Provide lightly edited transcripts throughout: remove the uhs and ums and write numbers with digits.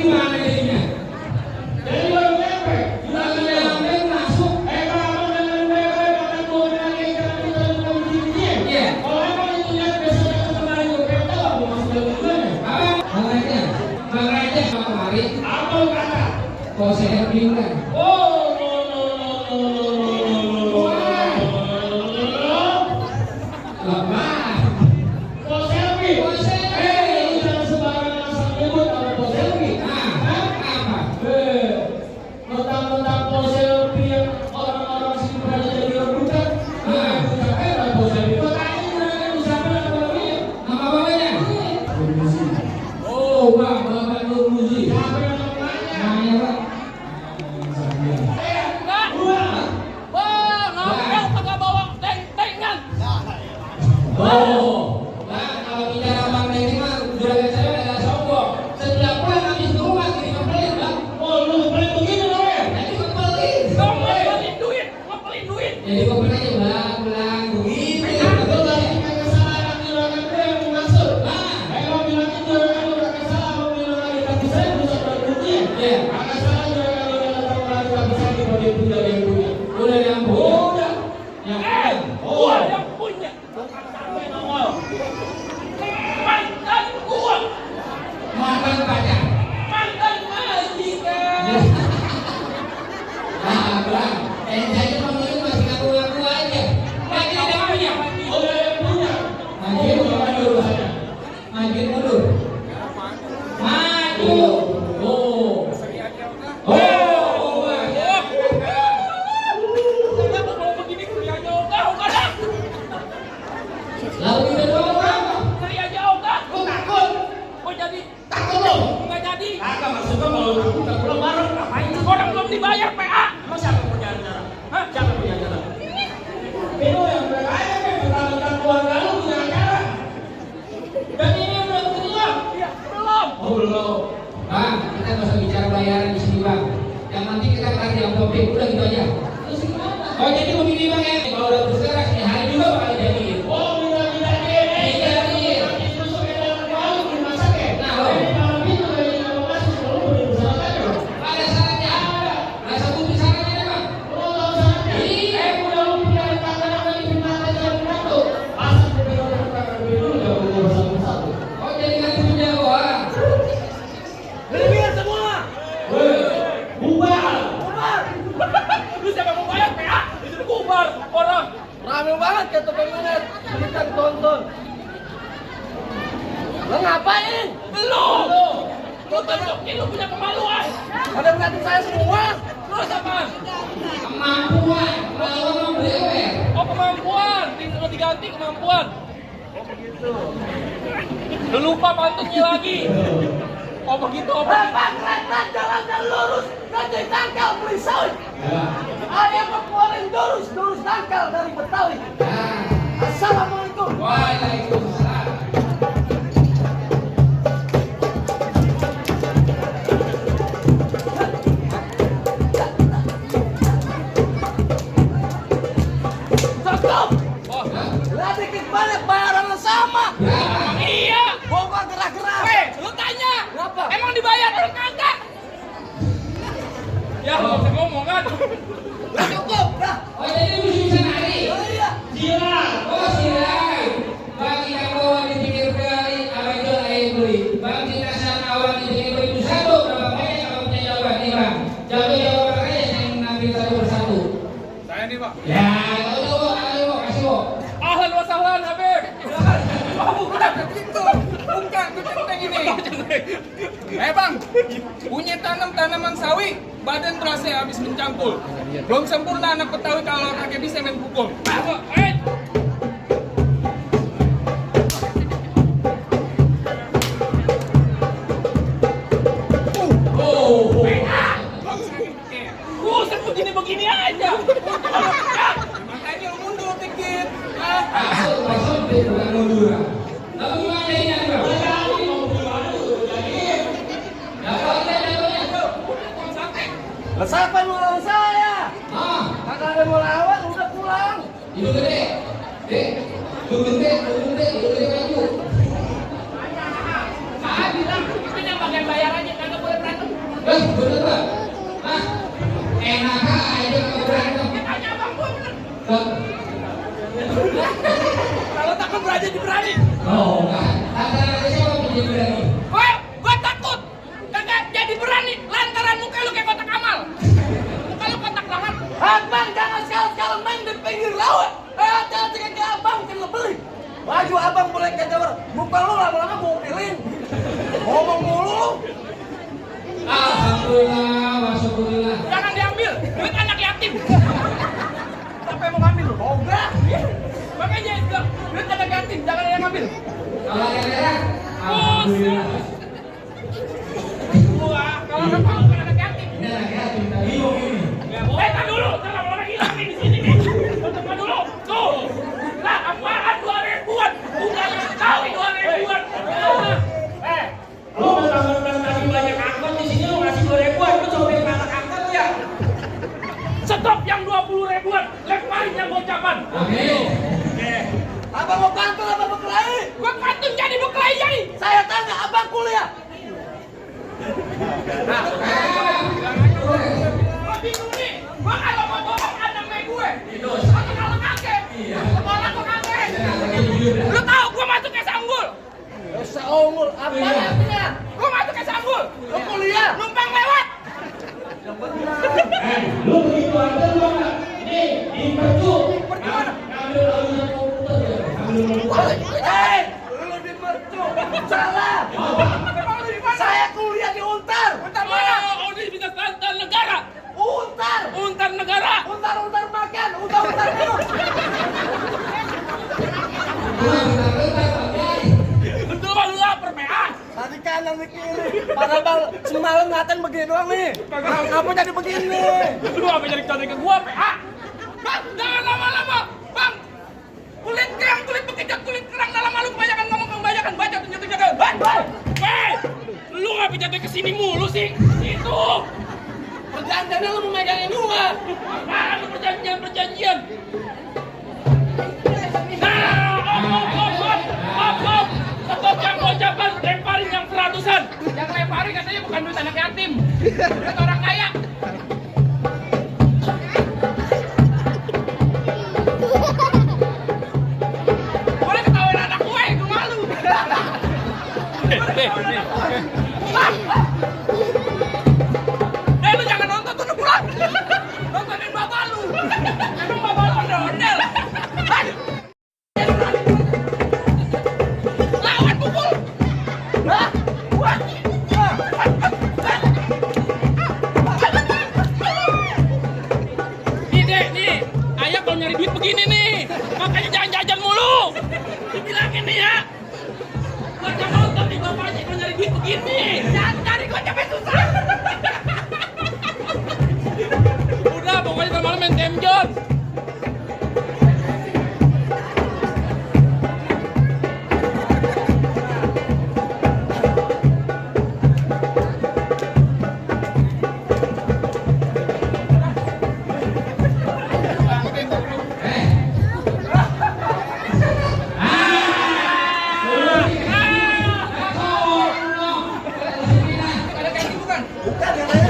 gimana jadinya? Jadi baru ngepek. Ngepek masuk. Kalau abang dengan ngepek makan turun lagi karena kita bukan begini. Iya. Kalau emang itu lihat besoknya kemarin ngepek tahu aku masuk dalam gimana? Bang Raja sama kemarin. Apa lu kata? Kok saya bilang? Oh, Lemah. Pos selfie. Lu jangan sembarangan asal nyebut apa pos selfie. Apa? Mentang-mentang pos selfie yang orang-orang sini pada jadi rebutan. Pos selfie. Makanya jangan usahakan namanya. Nama bapaknya? Oh, Bapak Nur Muzi. Siapa yang namanya? Namanya Pak? Oh, Bang, kalau bicara Bang ini mah juragan saya agak sombong. Setiap pulang habis ke rumah jadi ngepelin, Bang. Oh, lu ngepelin begini loh ya? Jadi ngepelin. Kamu ngepelin duit, ngepelin duit. Jadi ngepelin aja pulang begitu. Lu tadi kagak salah yang juragan gue yang masuk. Kalau bilangin juragan lu kagak salah, mau bilang lagi tapi saya bisa berbunyi. Iya. Kagak salah juragan lu yang datang lagi tapi saya di body punya yang punya. Udah yang punya. Udah. Yang Gua yang punya. Bukan sampai nongol. Mantan gua, makan pacar. mantan majikan. Bang, saya cuma masih ngaku-ngaku aja. Bang, ini ada punya. Udah yang punya. Maju, maju urusannya. Maju mundur. Maju. Oh. Oh, Kenapa kalau begini kuliah jauh kah? Dah. lalu kita doang berapa? Kuliah jauh kah? Lu takut? Oh jadi Takut lu? nggak jadi. Kagak maksudnya kalau takut tak pulang bareng ngapain? Orang belum dibayar PA. Emang siapa yang punya acara? Hah? Siapa yang punya acara? Itu yang berkaya kan mentang-mentang keluarga lu punya acara. Dan ini udah kedua. Iya, belum. Oh belum. Bang, kita nggak usah bicara bayaran di sini, Bang. Yang penting kita tarik yang topik, udah gitu aja. Terus gimana? Oh, jadi begini, Bang ya. Kalau udah berserak, hari juga bakal jadi. Oh minta-mintain. Minta-mintain. Terus enak kali di rumah sakit. Nah, Jadi malam itu dari yang masuk kalau boleh bersama kan? ada syaratnya. Ada satu syaratnya, deh, Bang. Oh tahu syaratnya? Iya. Udah lu pindah kata apa di pindah aja pindah. Pasang di pindah kata dulu udah bersatu-satu. Oh, jadi kan punya orang. Kalian semua. Bubar. Lu siapa mau bayar PA? Itu bubar orang. Rame banget ya tukang minat, kita tonton. Lo ngapain? Belum. Lu tunjukin lu punya kemaluan. Ada ngeliatin saya semua. Terus apa? Kemampuan. Kalau mau bewer. Oh kemampuan. Tinggal diganti kemampuan. Oh begitu. Lu lupa pantunnya lagi. Oh begitu. Oh begitu. Bapak kereta jalannya lurus, nanti tangkal beli sawit. Ayo keluarin durus tangkal dari Betawi. Nah, Assalamualaikum. waalaikumsalam. Cukup. Oh. Lah dikit banyak bayarannya sama. Berapa? Iya. Bongkar gerak-gerak. Lu tanya. Kenapa? Emang dibayar orang kagak? Ya, nggak usah ngomong kan. Lah cukup. Dah. Oh, jadi bisa nari. Oh iya. Silang. Oh, silakan. Bagi yang bawa di pinggir kali, apa itu air beli. Bang kita sana awal di pinggir beli itu satu. Berapa banyak kalau punya jawaban nih, Bang? Jawaban aja yang ngambil satu persatu. Saya nih, Pak. Ya, kalau ayo kasih kok. Ahlan wa sahlan, Habib. Oh bukan begitu. Bukan kecenteng ini. Bang, punya tanaman sawi, badan terasa habis mencangkul. Belum sempurna anak Betawi kalau kakek bisa main pukul. Apa? Oh, Buset begini-begini aja. Makanya lu mundur dikit. maksud bukan mundur. Lalu gimana ini, Bang? Lah siapa yang mau lawan saya? Ah, Kakak ada mau lawan udah pulang. itu gede. Itu gede maju. Ah, bilang, kan yang bagian bayar aja, kagak boleh berantem. bener Pak. Hah? Enak aja kalau berantem. Tanya abang gua bener. Kok? Kalau takut berani diberani. Oh, enggak. Antara siapa pun dia berani. Gua takut. Kagak jadi berani lantaran muka lu kayak kotak amal. Muka lu kotak banget. Abang jangan sekali-sekali main di pinggir laut. Hati-hati kaki abang kena beli. Baju abang boleh kejawar. Muka lu lama-lama mau pilih. Ngomong mulu lu. Alhamdulillah, wasyukurillah. Jangan diambil. Duit anak yatim. Siapa yang mau ngambil lu? Oh enggak. Makanya itu duit anak yatim jangan yang ngambil. Kalau yang merah, alhamdulillah. Wah, kalau apa bukan anak yatim. Ini lagi ya, minta bingung ini. Tar dulu, jangan lama-lama hilang nih di sini nih. Tunggu dulu, tuh. Lah, apaan 2000-an? Bukan yang tahu 2000-an. Lu mentang-mentang tadi banyak angkot di sini lu ngasih 2.000-an, lu cobain anak angkot ya. Stop yang 20.000-an, lemparin yang gocapan. Amin. Abang mau pantun apa berkelahi? Gua pantun jadi berkelahi jadi. Saya tanya abang kuliah. Gua bingung nih. Gua kalau mau bohong ada kayak gue. Atau kalau kakek. Sekolah gua kakek. Lu tahu gua masuk ke Sanggul. Seunggul apa artinya? Gua masuk ke Sanggul. Lu kuliah? Numpang lewat. Lu begitu aja lu enggak? Nih, di mercu. Ambil alunan komputer ya. Ambil komputer. Lu di mercu. Salah. Emang lu di mana? Saya kuliah di Untar. Untar mana? Oh, Universitas Untar Negara. Untar. Untar Negara. Untar makan. Untar minum. Betul kan lu lapar, PA? Tadi kanan di kiri. Padahal bang semalam ngatain begini doang nih. Ngapa jadi begini? Lu apa jadi contoh ke gua, PA? Bang, jangan lama-lama. Bang, kulit bekejat kulit kerang dalam malu kebanyakan ngomong kebanyakan baca tunjuk-tunjuk. Hei, lu ngapa jatuh ke sini mulu sih? Itu. Perjanjiannya lu mau megangin gua. Apaan lu perjanjian? Stop yang gocapan, lemparin yang 100-an. Yang lemparin katanya bukan duit anak yatim. Duit orang kaya. Boleh ketawain anak gue malu. Lu jangan nonton tuh, pulang. Nontonin bapak lu. Emang bapak lu ondel-ondel. Lawan pukul. Hah? Wah. Nih, ayah kalau nyari duit begini nih. Makanya jangan jajan mulu. Dibilangin nih ya. Gua jangan nonton nih bapaknya kalau nyari duit begini. Jangan cari gua capek susah. Udah, pokoknya malam main Game John. Bukan yang lain.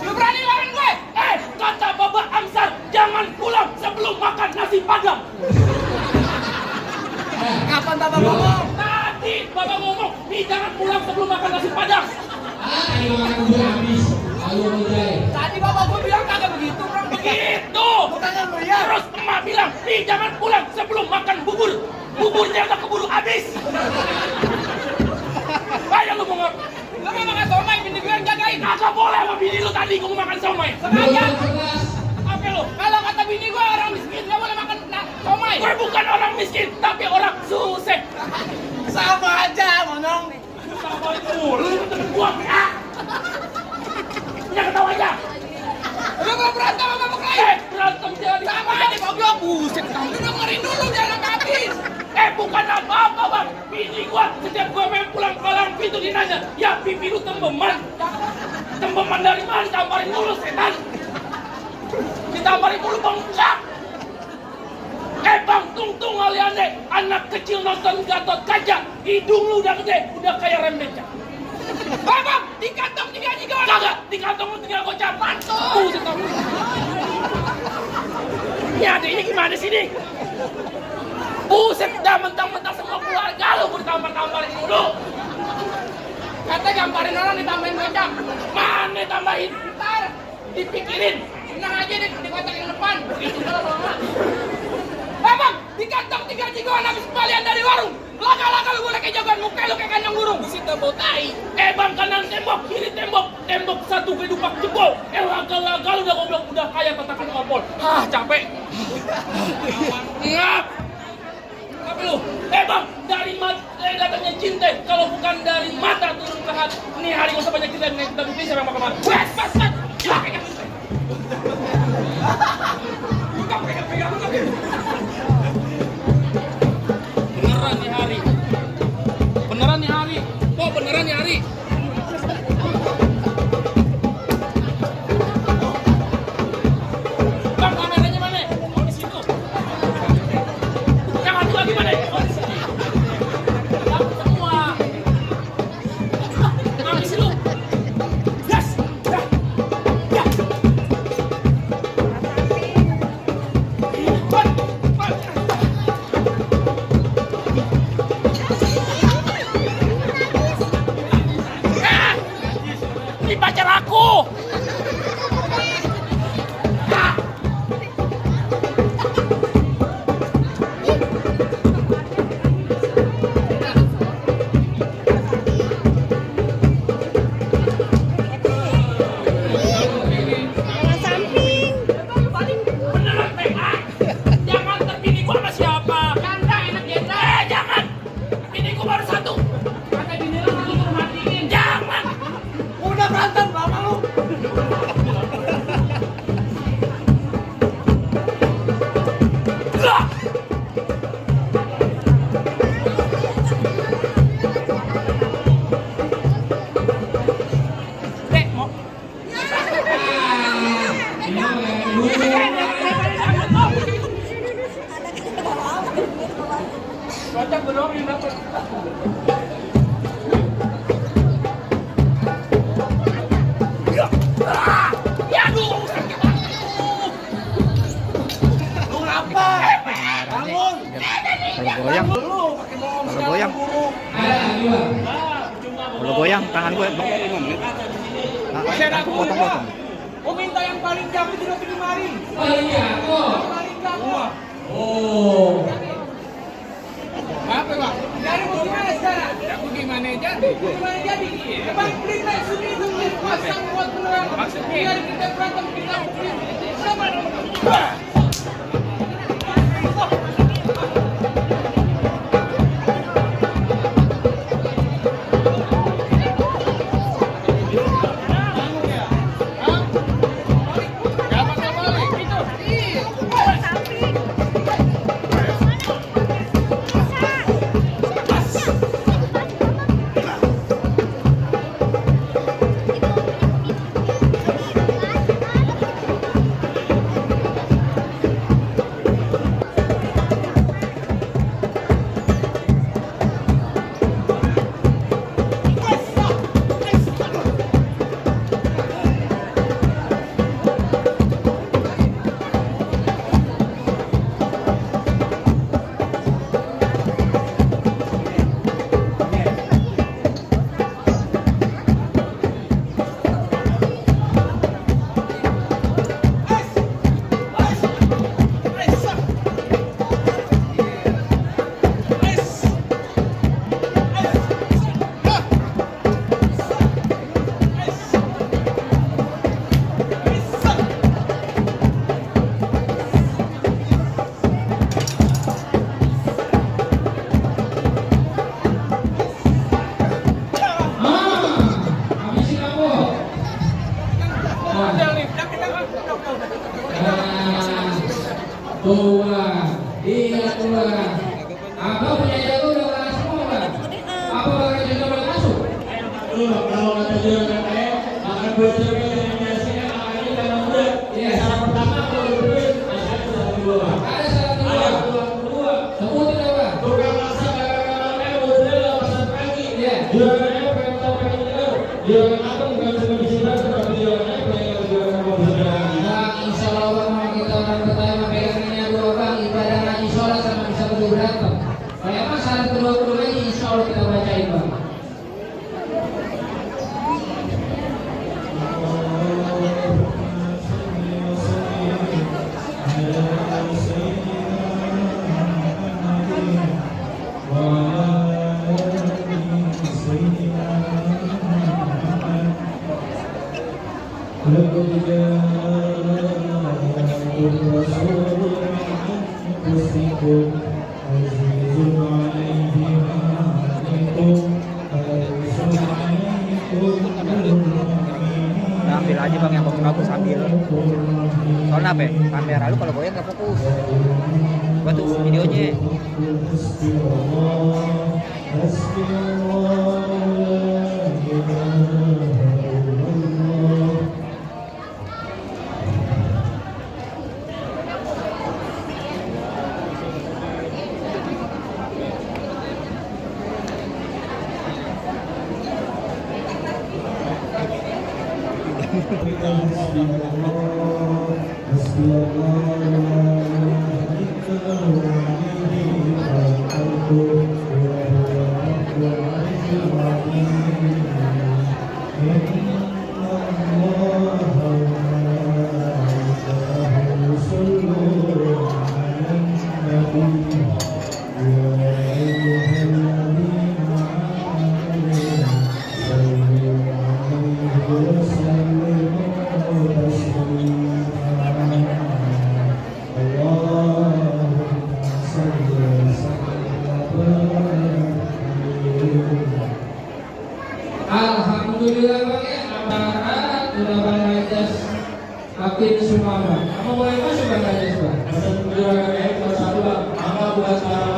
Lu berani lawan gue? Kata Bapak Amsar, jangan pulang sebelum makan nasi padang. Kapan Bapak ngomong? Tadi Bapak ngomong, nih jangan pulang sebelum makan nasi padang. Tadi Bapak gua bilang kagak begitu, Bang. Begitu. Lu kagak lihat. Terus emak bilang, nih jangan pulang sebelum makan bubur. Buburnya udah keburu habis. Ayo lu mau ngapain? Lu mau makan somai, bini gue yang jagain. Kagak boleh sama bini lu tadi, gue mau makan somai. Sengaja. Apa lu? Kalau kata bini gue orang miskin, gak boleh makan miskin, tapi orang susah. Sama aja, Monong. Sama itu, lu temen gua, ah. Punya ketawa aja. Lu nggak berantem sama klien? Berantem jadi Sama aja goblok. Buset, kamu dengerin dulu jangan habis. bukan apa-apa bang. Bini gua setiap gua main pulang palang pintu dinanya, ya pipi lu tembeman. Tembeman dari mana? Ditamparin dulu setan. Ditamparin dulu bang, enggak. Bang Tungtung aliane, anak kecil nonton Gatot Kaca, hidung lu udah gede, udah kayak rem beca. Bang, di kantong 3 jiwa. Kagak, di kantong lu tinggal gocap. Mantul. Buset kamu. Ini adiknya gimana sih nih? Buset, dah mentang-mentang semua keluarga lu gue ditampar-tamparin dulu. Kata gamparin orang ditambahin gocap. Mana tambahin? Ntar Dipikirin. tenang aja di kotak yang depan. Begitu kalau lama. Bang, di kantong 3 jiwa habis kembalian dari warung. Laga-laga lu boleh kayak jagoan muka lu kayak kandang burung. Di situ bau tai. Bang, kanan tembok, kiri tembok, tembok satu kedupak jebol. Laga-laga lu udah goblok, udah kayak tatakan opol. Capek. Ngap. Apa lu? Bang, dari datangnya cinta. Kalau bukan dari mata turun ke hati. Nih hari gak usah banyak cerita, nih kita bukti siapa yang bakal mati. Wes, pas. Pegang. Beneran nih hari. Oh, beneran nih hari. Bang, kameranya mana? Oh, di situ. Yang satu lagi mana? Oh, di sini. Dapat semua. Habis lu. Yes. Ya. Ini pacar aku. Beneran, jangan terbini gua sama siapa. Jangan. Bini gua baru satu. Kata bini lu suruh matiin. Jangan. Udah berantem sama lu. Kocak berdoang yang dapet. Ya aduh. Lu ngapa? Bangun. Kalau goyang, kalau goyang tangan gue, Masih ada aku. potong-potong. Oh, minta yang paling jauh itu udah pergi mari. Oh iya, oh. Paling jauh. Oh. Apa, Bang? Dari mau gimana sekarang? Aku gimana jadi? Gimana jadi? Bang, beli naik sini itu pasang buat beneran. Maksudnya? Biar kita berantem kita beli. Sama. Iya tuh bang. Abang punya jago udah kalah semua bang. Apa bakal juga boleh masuk? Kalau kata juragan saya akan bocor ke Indonesia akan ini karena udah. Iya. Syarat pertama kalau berduit masih ada satu dua. Ada salah Ada kedua. kedua. Sebutin ya bang. Tukang masak kakak-kakaknya modelnya pasar pagi. Iya. Juragannya pengen tahu pengen dengar. Juragan apa bukan cuma di sini tapi juragannya pengen juragan mau berjuragan. Bang, insya Allah bang mau kita orang pertama pegangannya dua bang ibadah ngaji sholat sama bisa berdua berantem. Kayak mas syarat kedua lagi insya Allah kita bacain bang. Nah, ambil aja bang yang bagus-bagus ambil. Soalnya apa ya? Kamera lu kalau goyang nggak fokus. Gua tuh videonya. Alhamdulillah bang ya, amarat udah bang Rajas makin semua bang. Apa boleh masuk bang Rajas bang? Juragan yang satu bang, maka buat para